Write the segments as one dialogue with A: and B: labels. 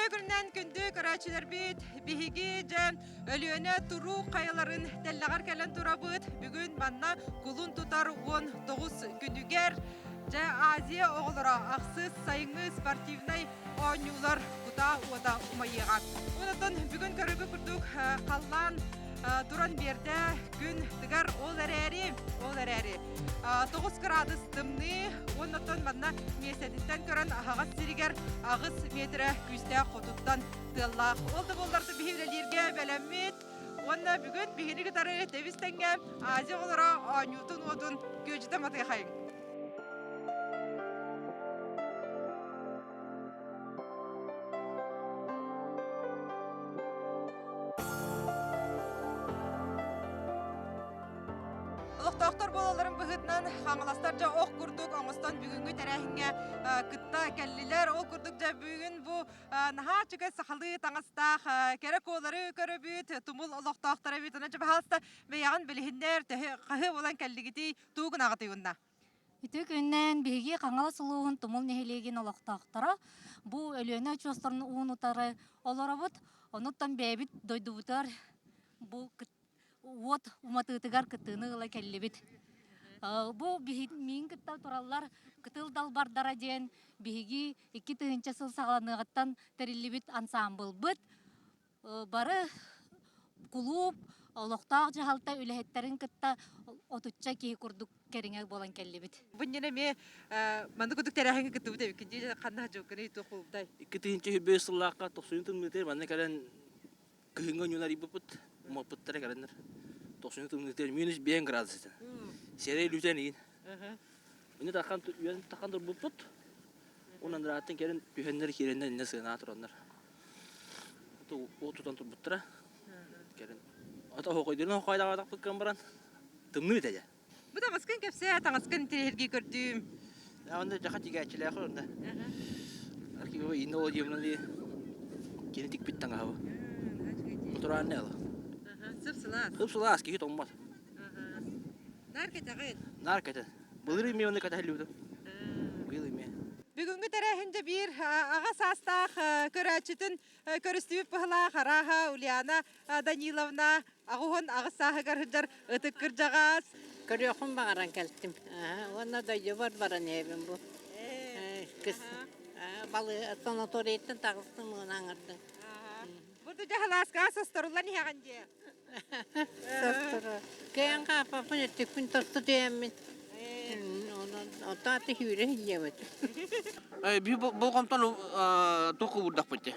A: Үтүө күнүнэн күндү көрөөччүлэрбит, биһиги дьэ Өлүөнэ туруук хайаларын тэллэҕэр кэлэн турабыт. Бүгүн манна кулун тутар 19 күнүгэр дьэ Азия оҕолоро ахсыс сайыҥҥы спортивнай оонньуулар кутаа уота умайыаҕа. Онон бүгүн көрөргө курдук халлаан туран биэрдэ күн тыгар ол эрээри ол эрээри 9 градус тымныы уоннаттан манна миэстэтиттэн көрөн аһаҕас сиригэр 8 метрэ күүстээх хотуттан тыаллаах. Ол да буоллар биһи үлэлииргэ бэлэммит уонна бүгүн биһини кытары тэбис тэҥҥэ Азия оҕолоро оонньуутун уотун күөдьүтэ матыахайыҥ. Олохтоохтор буолалларын быһыытынан хаҥаластар дьэ ох курдук оҥостон бүгүҥҥү тэрээһиҥҥэ кытта кэллилэр. Ол курдук дьэ бүгүн бу наһаа үчүгэй сахалыы таҥастаах кэрэ куолары көрөбүт, тумул олохтоохторо эбит. Онон пожалуйста, бэйэҕин билиһиннэр, төһө хаһыы буолан кэллигитий, тугу гынаҕытый уонна?
B: Үтүө күннээн биһиги Хаҥалас улууһун Тумул нэһилиэгин олохтоохторо бу Өлүөнэ очуостарын уун утары олоробут. Онуттан бэйэбит дойдубутугар бу уот уматыытыгар кыттыыны ыла кэллибит. Бу миин кытта тураллар Кытыл далбардара диэн биһиги 2000 сыл саҕаланыаҕыттан тэриллибит ансаамбылбыт. Бары кулууп, олохтоох дьаһалта үлэһиттэрин кытта отучча киһи курдук кэриҥэ буолан кэллибит.
A: Бу иннинэ эмиэ маннык курдук тэрээһиҥҥэ кыттыбыт эбиккин дии ханна сылдьыбыккыный туох буолбутай?
C: 2005 сыллаахха тохсунньу тымныытыгар манна кэлэн кыһыҥҥы ойууну арыйбыппыт, умаппыттара кэлэннэр. Тохсунньу тымныытыгар минус 5 градус этэ. Сэрэй лүтэн иин. Ини тахан үөн тахан турбуппут. Уонна андарааттан кэлин түһэннэр киирэннэр иннэ сыанаҕа тураннар. Уот тутан турбуттара. Кэлин ата оһоҕойдорун оһоҕойдаабатахпыт гынан баран тымныы этэ дьэ.
A: Бу таҥаскын кэпсээ, таҥаскын интэриэһиргии көрдүүм.
C: Онно дьаха тигээччилээх онно. Архива инна ол диэмнэн кини тикпит таҥаһа бу. Натуральный ала.
A: Сып-сылаас.
C: Сып-сылаас киһи тоҥмот.
A: Наар кэтэҕин.
C: Наар кэтэн. Былыр имэ онно кэтэһиллибитим. Быйыл имэ.
A: Бүгүҥҥү тэрээһин дьэ биир аҕа саастаах көрөөччүтүн көрүстүбүт быһылаах арааһа Ульяна Даниловна 88 сааһыгар сылдьар ытык кырдьаҕас.
D: Көрүөхпүн баҕаран кэлтим. Уонна дойдубар баран иһэбин бу. Кыс балы санаторийыттан таҕыстым уонна аҥардым.
A: Бу дьаһалааска состоруллан иһэҕин дии.
D: Состору. Кыайан хааппаппын өттүкпүн тосту түһэммин. Онон аты сүүрэ сылдьабыт.
C: Би болҕомтону туох уурдахпыт дии.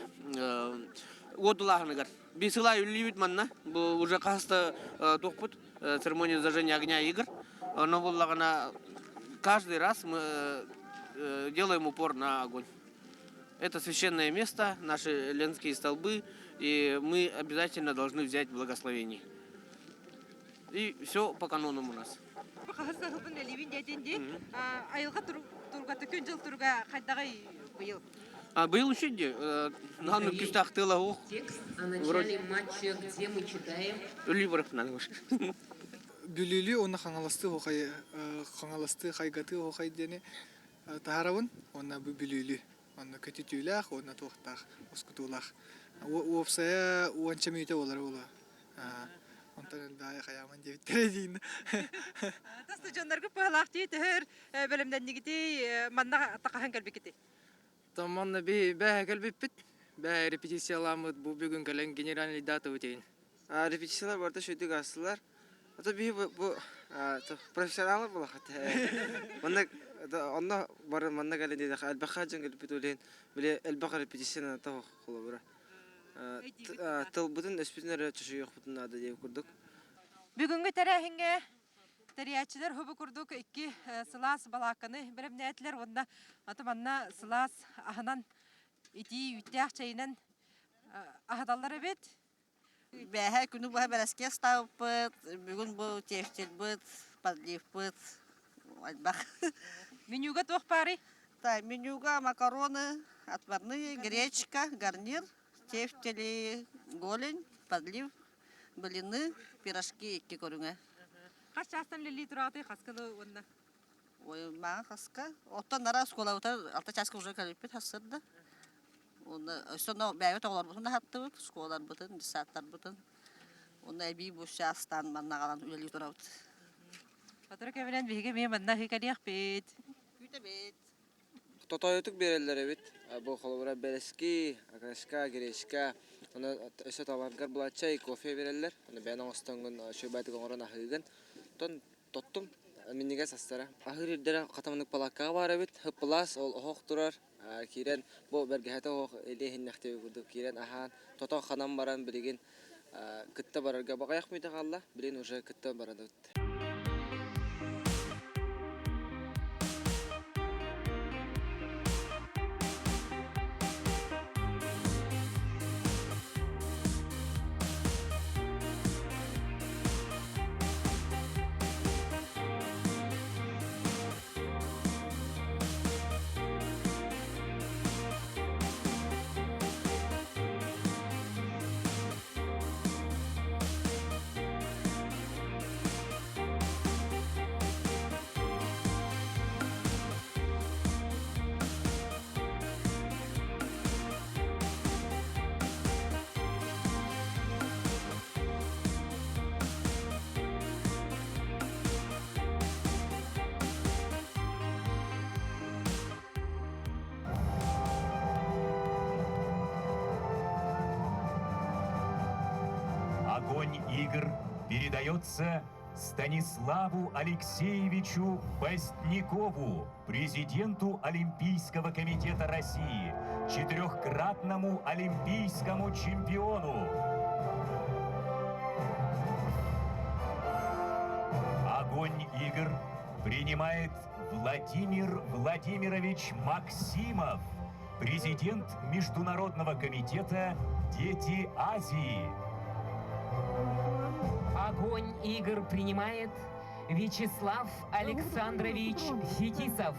C: Уодулааһыныгар. Би сылай үллүүбүт манна. Бу уже хаста туохпут церемония зажжения огня игр. Но буоллаҕына каждый раз мы делаем упор на огонь. Это священное место, наши ленские столбы, и мы обязательно должны взять благословение. И все по канонам у нас.
A: Хаһыс сылбын үлэлиибин диэтин дии. Айылҕа тургата күн-дьыл туруга хайдаҕый быйыл?
C: Быйыл үчүгэй дии. Наһаа күүстээх тыала суох.
E: Текст о начале матча, где мы читаем.
C: Өлүү барыппынан
F: Бүлүүлүү уонна Хаҥаластыы оһуохай Хаҥаластыы хайгатыы оһуохай диэни таһаарабын уонна бу Бүлүүлүү. Онно көтүтүүлээх уонна туохтаах, ускутуулаах. Уопсайа уонча мүнүүтэ буолара буолуо. Онтон элбэҕи хайааман диэбиттэрэ диин.
A: Тас дьоннорго быһалаах дии төһөр бэлэмнэннигитий манна тақаһан кэлбиккитий?
G: Манна би бэһэ кэлбиппит. Бэһэ репетицияламмыт бу бүгүн кэлэн генеральный дата бутейин.
H: Репетициялар барыта үчүгдүк аастылар. Ото биһи бу профессионалар буолахат. Манна онно бары манна кэлэн диэтэххэ элбэххэ дьон кэлбит үлэһин били элбэх репетицияны того холобура. Тылбытын өспүтүн эрэ чочуйуохпутун наада диэбит курдук.
A: Бүгүҥҥү тэрээһиҥҥэ тэрийээччилэр хобу курдук икки сылаас балаакканы бэлэмнээтилэр уонна аты манна сылаас аһынан итии үүттээх чэйинэн аһаталлар эбит.
I: Бээһээ күнү быһа бэрэскиэ астаабыппыт, бүгүн бу тефтельбыт, подливпыт элбэх.
A: Менюга туох баарый?
I: Так, менюга макароны, отварные, гречка, гарнир, тефтели, голень, подлив, блины, пирожки икки көрүҥэ.
A: Хас чаастан үлэлии тураҕытый хаскыны уонна?
I: Ой, маа хаска. Оттон нара оскуолабытар алта чааска уже кэлиппит хассырда. Уонна өссө онно бэйэбит оҕолорбутун аһаттыбыт, школаларбытын, детсадтарбытын. Уонна эбии бу чаастаан манна аҕалан үлэлии турабыт.
A: Сотору кэминэн биһиги эмиэ манна аһыы кэлиэхпит.
I: Күүтэбит.
H: Тотоойутук биэрэллэр эбит. Бу холобура бэрэски, окрошка, гречка, ону өссө табаргар була чай, кофе биэрэллэр. Ону бэйэн оҥостоҥҥун үчүгэй оҥорон аһыыгын. Оттон тоттум минньигэс астара. Аһыыр ирдэрэ хатамнык палааккаҕа баар эбит. Ыппылаас ол оһох турар. Киирэн бу бэргэһэтэ оһох илиэһиннэхтиби курдук киирэн аһаан, тото ханан баран билигин кытта барарга баҕайах мүйтэ хаалла. Билигин уже кытта барабыт.
J: Огонь игр передается Станиславу Алексеевичу Постникову, президенту Олимпийского комитета России, четырехкратному олимпийскому чемпиону. Огонь игр принимает Владимир Владимирович Максимов, президент Международного комитета «Дети Азии».
E: Огонь игр принимает Вячеслав Александрович Фетисов,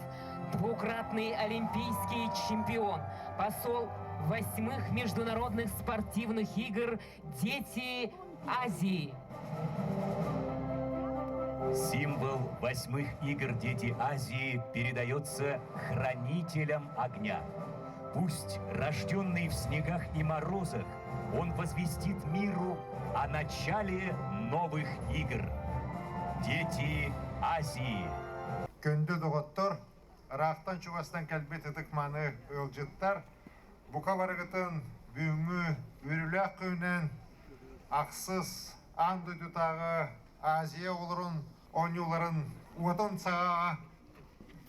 E: двукратный олимпийский чемпион, посол восьмых международных спортивных игр «Дети Азии».
J: Символ восьмых игр «Дети Азии» передается хранителям огня. Пусть, рожденный в снегах и морозах, он возвестит миру о начале новых игр. Дети Азии.
K: Күндү доҕоттор, ыраахтан чугастан кэлбит ытык-мааны ыалдьыттар, бука барыгытын бүгүҥҥү үөрүүлээх күнүнэн ахсыс аан дойдутааҕы Азия оҕолорун оонньууларын уотун саҕаҕа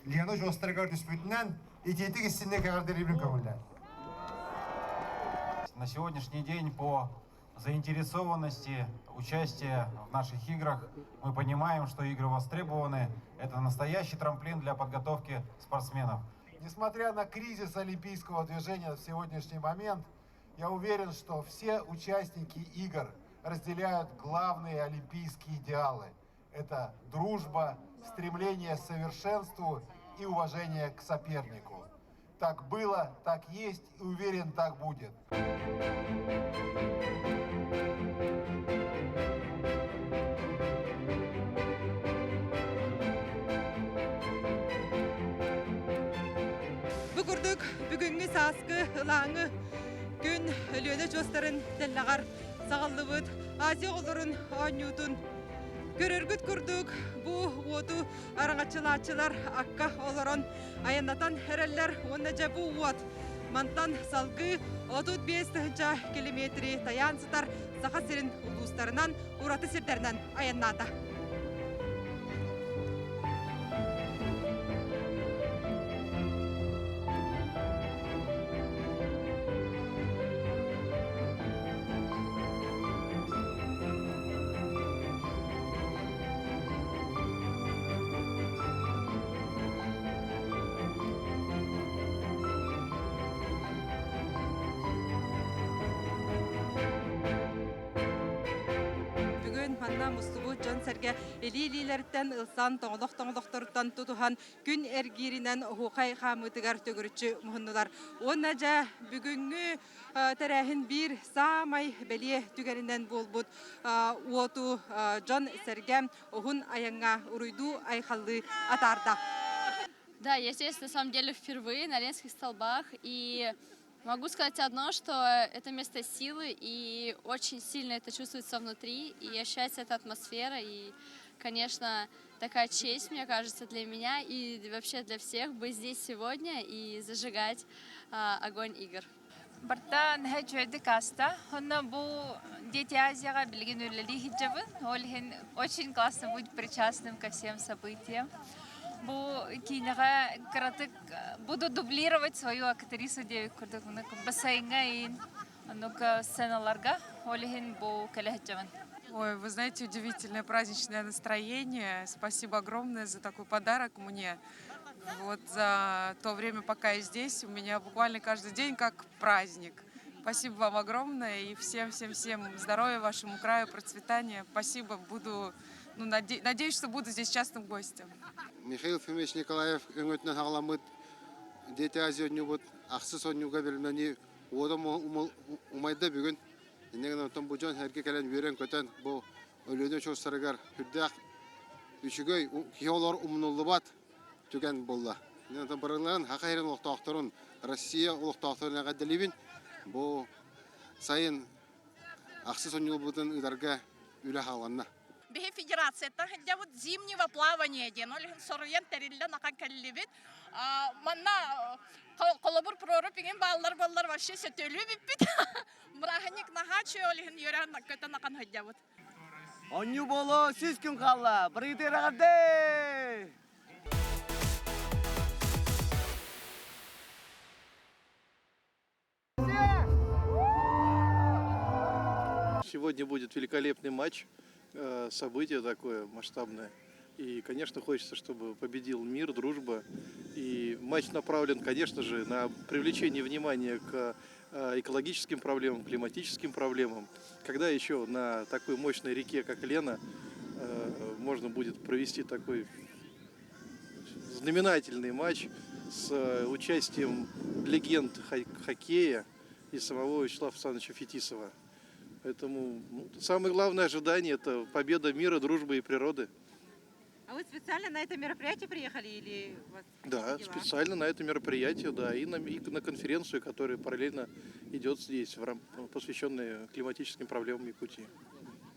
K: Лена Жостерыгар түспүтүнэн итиитик истинник эҕэрдэлиибин көҥүллээн.
L: На сегодняшний день по заинтересованности участия в наших играх мы понимаем, что игры востребованы. Это настоящий трамплин для подготовки спортсменов.
K: Несмотря на кризис олимпийского движения в сегодняшний момент, я уверен, что все участники игр разделяют главные олимпийские идеалы. Это дружба, стремление к совершенству и уважение к сопернику. Так было, так есть и уверен, так будет.
A: Бу курдук бүгүҥҥү сааскы ылааҥы күн Өлүөнэ чуостарын тэллэҕэр саҕаллыбыт Азия оҕолорун оонньуутун көрөргүт курдук бу уоту араҥаччылааччылар акка олорон айаннатан эрэллэр уонна дьэ бу уот мантан салгыы 35 тыһыынча километри тайаан сытар Саха сирин улуустарынан ураты сирдэринэн айаннаата. Бүгүн манна мустубут дьон-сэргэ илии-илиилэриттэн ылсан, тоҥолох-тоҥолохторуттан тутуһан, күн эргииринэн оһуохай хаамыытыгар төгүрүччү муһуннулар. Уонна дьэ бүгүҥҥү тэрээһин биир саамай бэлиэ түгэнинэн буолбут уоту дьон-сэргэ уһун айаҥҥа уруйдуу-айхаллыы атаарда.
M: Да, я здесь на самом деле впервые на Ленских столбах, и. Могу сказать одно, что это место силы, и очень сильно это чувствуется внутри, и ощущается эта атмосфера, и, конечно, такая честь, мне кажется, для меня и вообще для всех быть здесь сегодня и зажигать огонь игр.
N: Барта наһаа үчүгэйдик ааста. Онно бу Дети Азияҕа билигин үлэлии сылдьабын. Ол иһин очень классно быть причастным ко всем событиям. Бу киинэҕэ кыратык буду дублировать свою актрису диэбит курдук бассейҥҥа иин оннук сценаларга ол иһин бу кэлэ сылдьабын.
O: Ой, вы знаете, удивительное праздничное настроение. Спасибо огромное за такой подарок мне. Вот за то время, пока я здесь, у меня буквально каждый день как праздник. Спасибо вам огромное и всем-всем-всем здоровья вашему краю, процветания. Спасибо, буду, ну, надеюсь, что буду здесь частым гостем.
P: Михаил Фомич Николаев өҥөтүнэн саҕаламмыт Дети Азии оонньуубут ахсыс оонньууга бэлэмнэнии уота умайда бүгүн. Инньэ гынан оттон бу дьон сэргэ кэлэн үөрэн-көтөн бу Өлүөнэ очуостарыгар сүрдээх үчүгэй киһи олор умнуллубат түгэн буолла. Инньэ барыларын Саха сирин олохтоохторун, Россия олохтоохторун эҕэрдэлиибин. Бу сайын ахсыс оонньуулбутун ыытарга үлэ хааланна.
Q: Биһи федерацияттан сылдьабыт зимнего плавания диэн, ол иһин соруйан тэриллэн ахан кэллибит. Манна холобур прорубь иҥин бааллар буоллар вообще сөтөлүү бүппүт. Бырааһынньык наһаа үчүгэй ол иһин үөрэн көтөн ахан сылдьабыт.
R: Оонньуу буолуо 100 күн хаалла. Барыгытыгар эҕэрдэ!
S: Сегодня будет великолепный матч, событие такое масштабное. И, конечно, хочется, чтобы победил мир, дружба. И матч направлен, конечно же, на привлечение внимания к экологическим проблемам, климатическим проблемам. Когда еще на такой мощной реке, как Лена, можно будет провести такой знаменательный матч с участием легенд хоккея и самого Вячеслава Александровича Фетисова. Поэтому ну, самое главное ожидание – это победа мира, дружбы и природы.
A: А вы специально на это мероприятие приехали или у вас
S: Да,
A: дела?
S: специально на это мероприятие, да, и на конференцию, которая параллельно идет здесь, посвященная климатическим проблемам Якутии.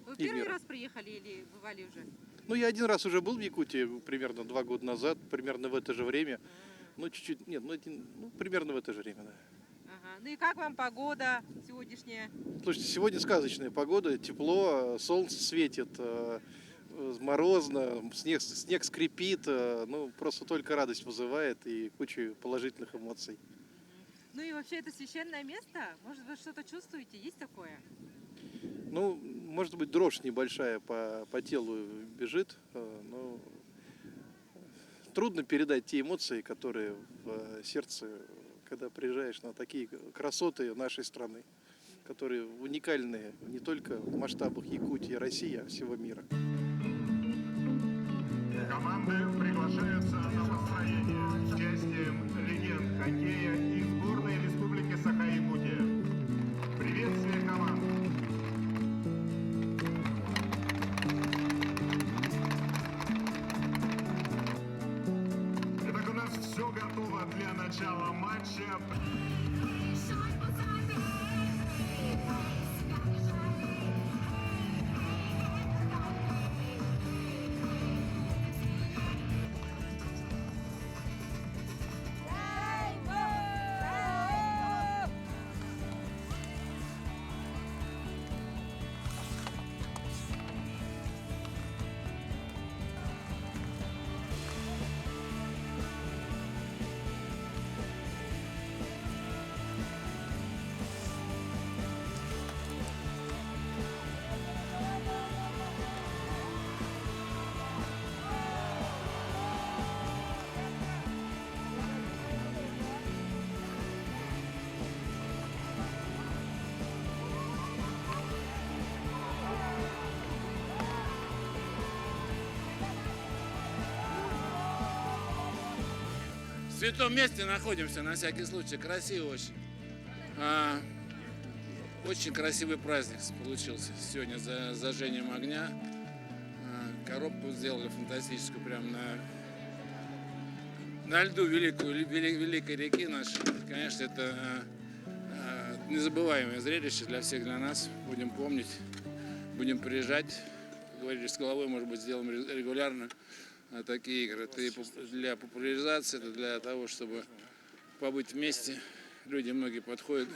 A: Вы
S: и
A: первый
S: мира.
A: раз приехали или бывали уже?
S: Ну, я один раз уже был в Якутии, примерно 2 года назад, примерно в это же время. Ну, чуть-чуть, нет, ну, один, ну, примерно в это же время, да.
A: Ага. Ну и как вам погода сегодняшняя?
S: Слушайте, сегодня сказочная погода, тепло, солнце светит, морозно, снег, снег скрипит, ну, просто только радость вызывает и кучу положительных эмоций.
A: Ну и вообще это священное место? Может, вы что-то чувствуете? Есть такое?
S: Ну, может быть, дрожь небольшая по телу бежит, но трудно передать те эмоции, которые в сердце, когда приезжаешь на такие красоты нашей страны, которые уникальны не только в масштабах Якутии, России, а всего мира.
T: Команды приглашаются на построение с участием легенд хоккея и сборной Республики Саха-Якутия. Приветствие команд. Итак, у нас все готово для начала матча.
U: В святом месте находимся, на всякий случай. Красиво очень. Очень красивый праздник получился сегодня за зажжением огня. Коробку сделали фантастическую прямо на льду великой реки нашей. Конечно, это Незабываемое зрелище для всех, для нас. Будем помнить, будем приезжать. Говорили, с головой, может быть, сделаем регулярно такие игры. Это и для популяризации, это для того, чтобы побыть вместе. Люди многие подходят,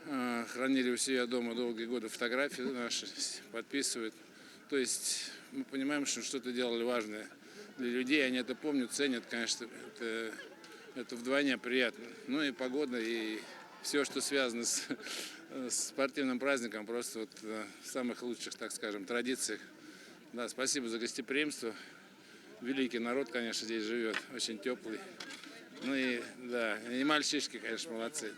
U: хранили у себя дома долгие годы фотографии наши, подписывают. То есть мы понимаем, что что-то делали важное для людей, они это помнят, ценят, конечно, это вдвойне приятно. Ну и погода, и все, что связано с спортивным праздником, просто вот в самых лучших, так скажем, традициях. Да, спасибо за гостеприимство. Великий народ, конечно, здесь живет, очень теплый. Ну и, да, и мальчишки, конечно, молодцы.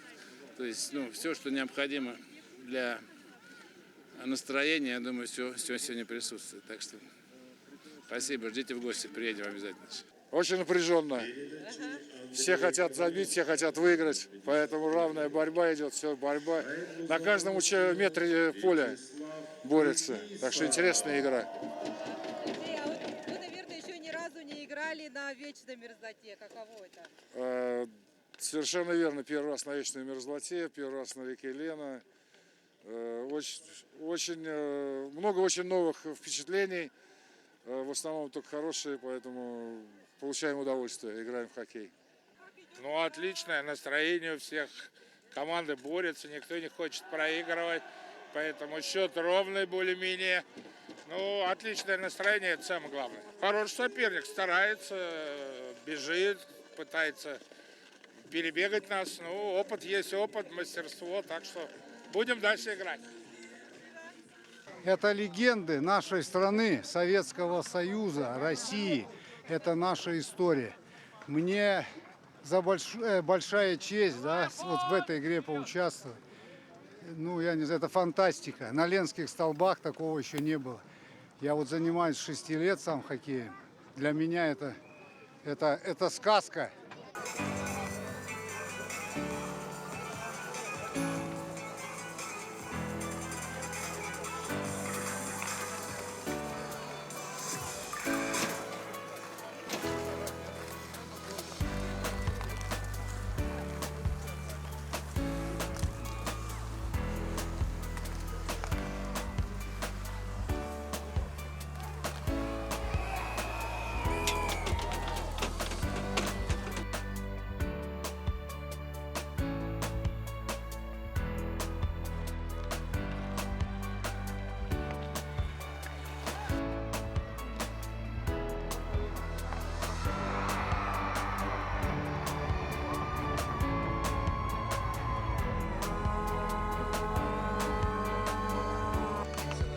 U: То есть, ну, все, что необходимо для настроения, я думаю, все, все сегодня присутствует. Так что спасибо, ждите в гости, приедем обязательно.
B: Очень напряженно. Все хотят забить, все хотят выиграть. Поэтому равная борьба идет, все борьба. На каждом метре поля борются. Так что интересная игра.
A: Алексей, а вот вы, наверное, еще ни разу не играли на вечной мерзлоте. Каково это?
B: Совершенно верно. Первый раз на вечной мерзлоте, первый раз на реке Лена. Очень, очень много очень новых впечатлений. В основном только хорошие, поэтому получаем удовольствие, играем в хоккей.
V: Ну, отличное настроение у всех. Команды борются, никто не хочет проигрывать. Поэтому счет ровный более-менее. Ну, отличное настроение, это самое главное. Хороший соперник, старается, бежит, пытается перебегать нас. Ну, опыт есть опыт, мастерство, так что будем дальше играть.
K: Это легенды нашей страны, Советского Союза, России. Это наша история. Мне за большая честь, да, вот в этой игре поучаствовать. Ну, я не знаю, это фантастика. На Ленских столбах такого еще не было. Я вот занимаюсь с 6 лет сам хоккеем. Для меня это сказка.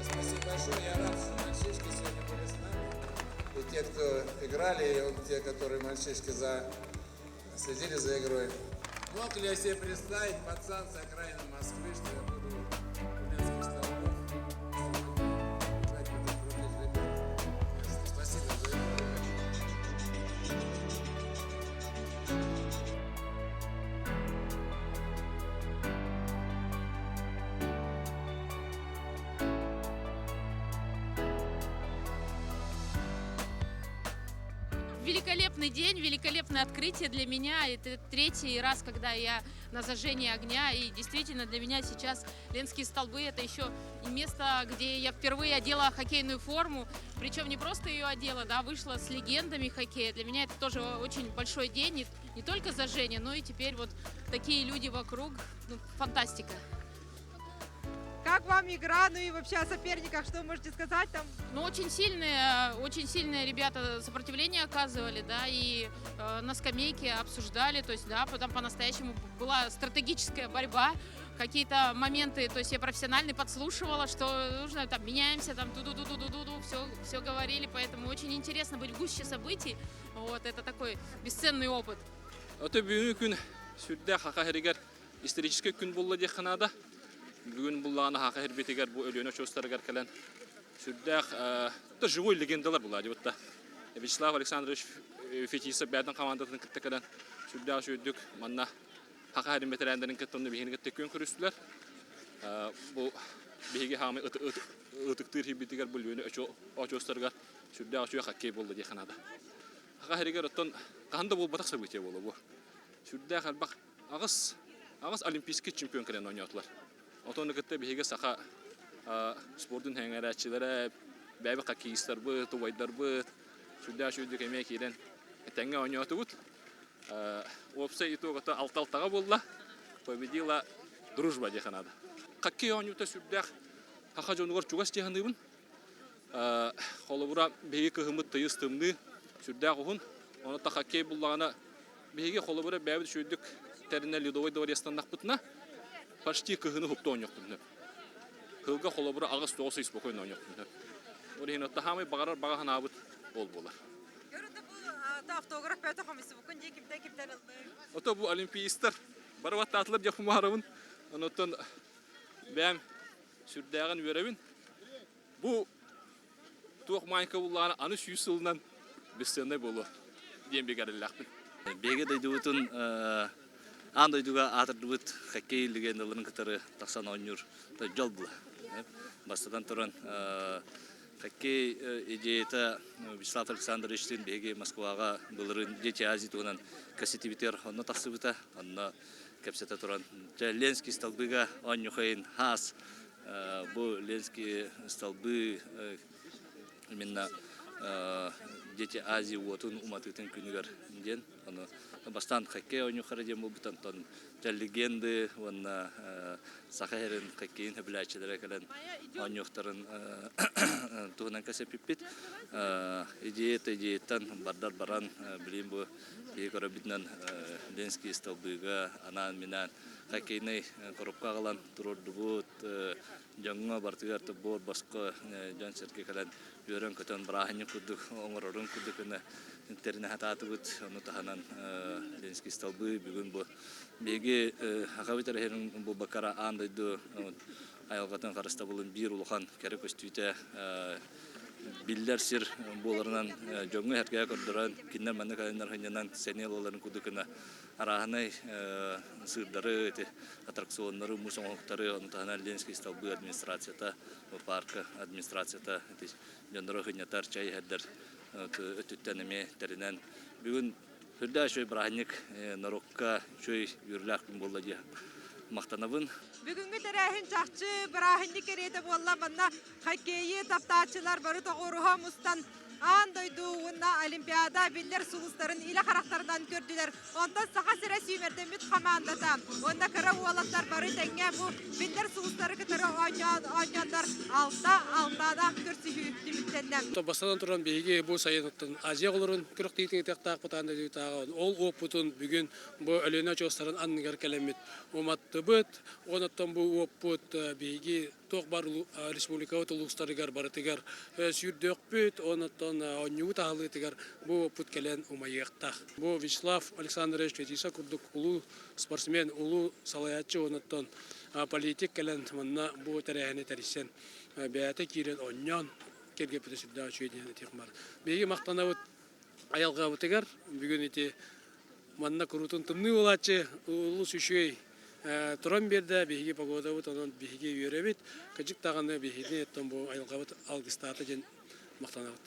U: Спасибо большое. Я рад, что мальчишки сегодня были с нами. И те, кто играли, и вот те, которые мальчишки следили за игрой. Мог ли я себе представить, пацан с окраины Москвы, что я буду у Ленских столбов играть против крутых ребят? Спасибо за игру.
W: Великолепный день, великолепное открытие для меня. Это третий раз, когда я на зажжении огня. И действительно для меня сейчас Ленские столбы — это еще и место, где я впервые одела хоккейную форму. Причем не просто ее одела, да, вышла с легендами хоккея. Для меня это тоже очень большой день. Не только зажжение, но и теперь вот такие люди вокруг. Ну, фантастика.
A: Как вам игра, ну и вообще о соперниках, что можете сказать там?
W: Ну, очень сильные ребята сопротивление оказывали, да, и на скамейке обсуждали, то есть, да, потом по-настоящему была стратегическая борьба, какие-то моменты, то есть я профессионально подслушивала, что нужно, там, меняемся, там, ту-ду-ду-ду-ду-ду, все, все говорили, поэтому очень интересно быть в гуще событий, вот, это такой бесценный опыт.
X: Ото бүгүҥҥү күн сүрдээх Саха сиригэр историческай күн буолла диэххэ наада. Бүгүн буоллаҕына Саха сиригэр бу Өлүөнэ очуостарыгар кэлэн сүрдээх то живой легендалар буолла дии Вячеслав Александрович Фетисов бэйэтин хамаандатын кытта кэлэн сүрдээх үчүгэйдик манна Саха сирин бэтэрээннэрин кытта биһигини кытта күөн көрүстүлэр. Бу биһиги саамай ытыктыыр сирбитигэр бу Өлүөнэ очуостарыгар сүрдээх үчүгэй хоккей буолла диэххэ наада. Саха сиригэр оттон хаһан да буолбатах событие буолла бу. Сүрдээх элбэх аҕыс. Аҕыс олимпийский чемпион кэлэн оонньоотулар. Отону кытта биһиги саха спордун сэҥээрээччилэрэ, бэйэбит хоккеистарбыт, убайдарбыт сүрдээх үчүгэйдик эмиэ киирэн этэҥҥэ оонньоотубут. Уопсай итогата алта-алтаҕа буолла. Победила дружба диэххэ наада. Хоккей оонньуута сүрдээх саха дьонугар чугас дии саныыбын. Холобура, биһиги кыһыммыт тыйыс тымныы, сүрдээх уһун. Онон хоккей буллаҕына, биһиги холобура бэйэбит үчүгэйдик тэринэ ледовой дворецтаннахпытына, почти кыһыны уһукта оонньуохпутун сөп. Кылга холобура 8-9 ый спокойно оонньуохпутун сөп. Ол иһин оттахаамай баҕарар баҕа санаабыт ол буолар.
A: Автограф бөтө хомуйсубуккун дии кимтэн кимтэн ыллыы?
X: Ото бу олимпиецтар бары баттаатылар диэх кумаарабын. Онуттан бэйэм сүрдээҕин үөрэбин. Бу туох маайка буллаҕына аны 100 сылынан бесценнай буолуо диэн бигэриллээхпин.
C: Биһиги дойдубутун аан дойдуга аатырдыбыт хоккей легендаларын кытары тахсан оонньуур дьол була. Бастатан туран хоккей идеята Вячеслав Александровичтыын биһиги Москваҕа былырыын Дети Азии туһунан кэпсэтибитигэр онно тахсыбыта. Онно кэпсэтэ туран Ленский столбыга оонньухайын хаас бу Ленский столбы именно Дети Азии уотун уматыытын күнүгэр диэн ону бастаан хоккей оонньуохтара диэн буолбут онтон дьэ легенды уонна саха сирин хоккейын сөбүлээччилэрэ кэлэн оонньуохтарын туһунан кэпсэппиппит идеята идеяттан бардар баран билигин бу биһиги көрөрбүтүнэн Ленский столбыга анаан-минээн хоккейнай коробка аҕалан туруордубут дьоҥҥо барытыгар буор босхо дьон-сэргэ кэлэн үөрэн-көтөн бырааһынньык курдук оҥорорун курдук гына тэринэ сатаатыбыт. Ону таһынан Ленский столбы бүгүн бу биһиги Сахабыт эрэ буолбакка аан дойду айылҕатын харыстабылын биир улахан кэрэ көстүүтэ биллэр сир буоларынан дьоҥҥо-сэргэҕэ көрдөрөн кинилэр маннык айаннар сынньанан сэниэ ылалларын курдук гына арааһынай сыырдары, ити аттракционнары, муус оҥоһуктары, ону таһынан Ленский столбы администрацията, парка администрацията ити дьоннору сынньатар, чай иһэрдэр өттүттэн эмиэ тэринэн бүгүн сүрдээх үчүгэй бырааһынньык норуокка үчүгэй үөрүүлээх күн буолла дии махтанабын.
A: Бүгүҥҥү тэрээһин чахчы бырааһынньык кэриэтэ буолла. Манна хоккейы таптааччылар бары тоҕуоруһа мустан аан дойду уонна Олимпиада биллэр сулустарын илэ харахтарынан көрдүлэр. Онтон Саха сирэ сүүмэрдэммит хамаандата уонна кыра уолаттар бары тэҥҥэ бу биллэр сулустары кытары оонньоон оонньооннор алта алтаанах көрсүһүү түмүктэннэ.
D: Бастатан туран биһиги бу сайыныттан Азия оҕолорун күрэхтэһиитин ыытыахтаахпыт аан дойдутааҕы ол уоппутун бүгүн бу Өлүөнэ очуостарын анныгар кэлэммит уматтыбыт. Онон бу уоппут биһиги туох баар республикабыт улуустарыгар барытыгар сүүрдүөхпүт, онон оонньуубут аһыллыытыгар бу уоппут кэлэн умайыахтаах. Бу Вячеслав Александрович Фетисов курдук улуу спортсмен, улуу салайааччы онон политик кэлэн манна бу тэрээһини тэрийсэн бэйэтэ киирэн оонньоон кэргэппитэ сүрдээх үчүгэй диэн этиэх баар. Биһиги махтанабыт айылҕабытыгар бүгүн ити манна куруутун тымныы буолааччы улус үчүгэй туран биэрдэ биһиги погодабыт онон биһиги үөрэбит кыдьык даҕаны биһигини оттон бу айылҕабыт алгыстаата диэн махтанабыт.